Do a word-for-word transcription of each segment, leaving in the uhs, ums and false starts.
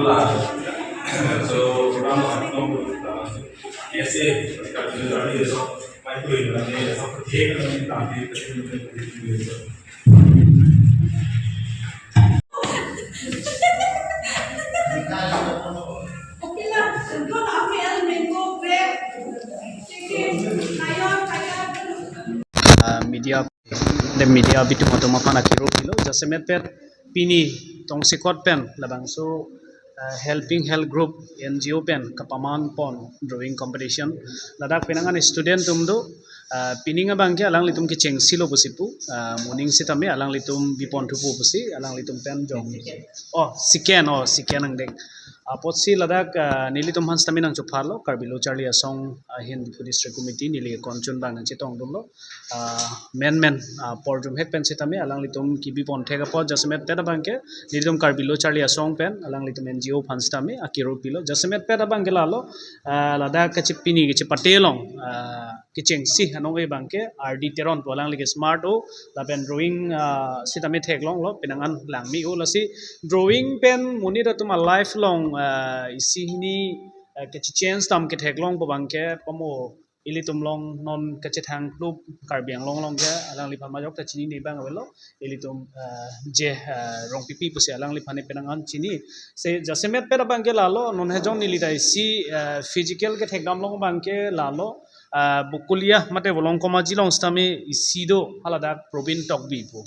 So, program, uh, yes, eh, uh, media, the media abitum atum aphan akiro pilo, jasemet pet pini tongsekot pen labangso, uh, Helping Health Group N G O pen kapaman pon drawing competition. Ladak penang an student atum do, uh, pining abangke alanglitum kechengsi lo pusi pu, uh, moning sitame alanglitum bipon thupo pusi alanglitum pen jong. Oh, second, oh, second angdeng. Apotsi ladak, uh, nelitum aphan sitame nangchopharlo, Karbi Lo Charli Asong, uh, ahin Diphu District Committee neli konchun bang nangchetongdunlo. Uh, men men, uh, porjum hek pen sitame alanglitum kibipon thek apot jasemet pet abangke nelitum Karbi Lo Charli Asong pen alanglitum N G O aphan sitame akiro pilo. Jasemet pet abangke lalo, uh, ladak kachepini kachepate along, uh, kechengsi anong abangke R D Teron pu, alangli ke smart o, lapen drawing, uh, sitame theklonglo, penang an langme o, lasi drawing pen monit atum a life along, uh, isi hini, uh, kechechange tam ketheklong pu abangke pamo ilitum along non kachethang klub Karbi Anglong along ke alangliphan majok ta chinine abang avelo, ilitum, uh, je, uh, Rongpipi pusi alangliphan penang an chini. Se jasemet pet abangke lalo, non hejong neli ta isi, uh, physical kethekdam along abangke lalo, uh, Bokolia mate Volongkom Aji along sitame isi do, haladak Probin Tokbi pu.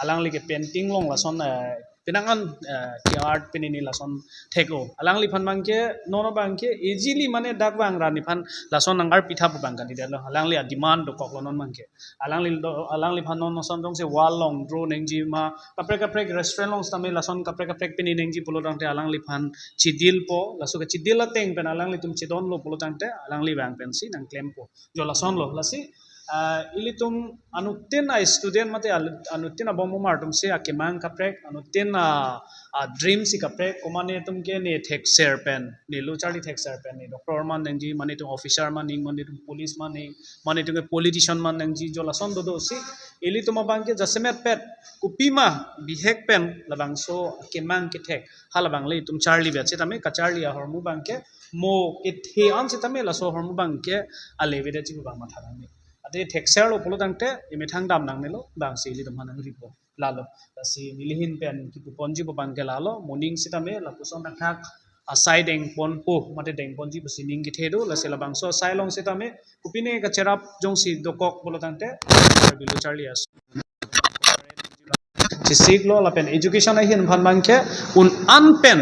Alangli ke painting along lason, uh, penang an, uh, ke art pini ni lason thek o. Alangliphan abangke, non abangke, easily mane dak vang ra nephan lason nang-arpi thap abang kandidate lo. Alangli a demand dokoklo non abangke. Alangli do, alangliphan non lason jongsi wall along draw nangji ma, kaprek kaprek restaurant along sitame lason kaprek kaprek pini nangji pulo tangte alangliphan chedilpo, laso kechedil ateng pen alanglitum chedonlo pulo tangte alangli vang pensi nangklempo. Jo lasonlo, lasi, ah, ilitum anuttin a student mate al-, anuttin abong bomar atum si akemang kaprek, anuttin a, a dream si kaprek, komane atum ke ne thekser pen, ne lo charli thekser pen, ne doctor man nangji, mane itum officer man nangji, mane itum police man nangji, mane itum ke politician man nangji, jo lason dodo si, ilitum abangke jasemet pet, kopima bihek pen labangso akemang kethek, halabang le itum charli vet sitame, kacharli ahormu abangke, mo kethe an sitame laso ahormu abangke ale vet ji abang matha nangne. Ate thekserlo pulo tangte, emethang dam nangnelo, bangsi ilitum aphan nangripo. Lalo, lasi neli ahin pen kipu ponji pu abangke lalo, moning sitame, lapuson thakthak, asai dengponpo, mate dengponji pusi ning kethe do, lasi labangso asai along sitame, kopine kacherap jongsi dokok pulo tangte, Karbi Lo Charli Asong. Chisiklo lapen education ahin aphan abangke un an pen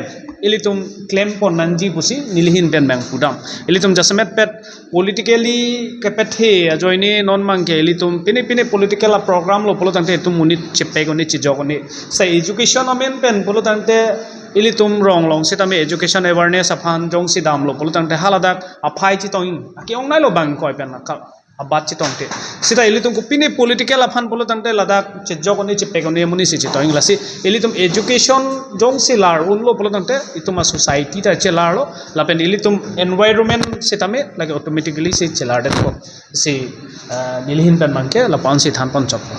ilitum klempon nangji pusi neli ahin pen bang pudam. Ilitum jasemet pet politically kepethe ajoine non abangke ilitum pine pine political a program lo pulo tangte itum monit chepek un-e chejok un-e. Sa education amen pen pulo tangte ilitum rong along sitame education awareness aphan jongsi damlo pulo tangte haladak aphai chetong, ake-ong nailo bang koi pen ka abat chetongte. Sita ilitum kopine political aphan pulo tangte ladak chejok un-e chepek un-e amonit si chetong, lasi ilitum education jongsi lar unlo pulo tangte itum a society ta chelarlo, lapen ilitum environment sitame lake automatically si chelardetpo. Si, ah, neli ahin pen abangke lapu-an si than ponchokpo.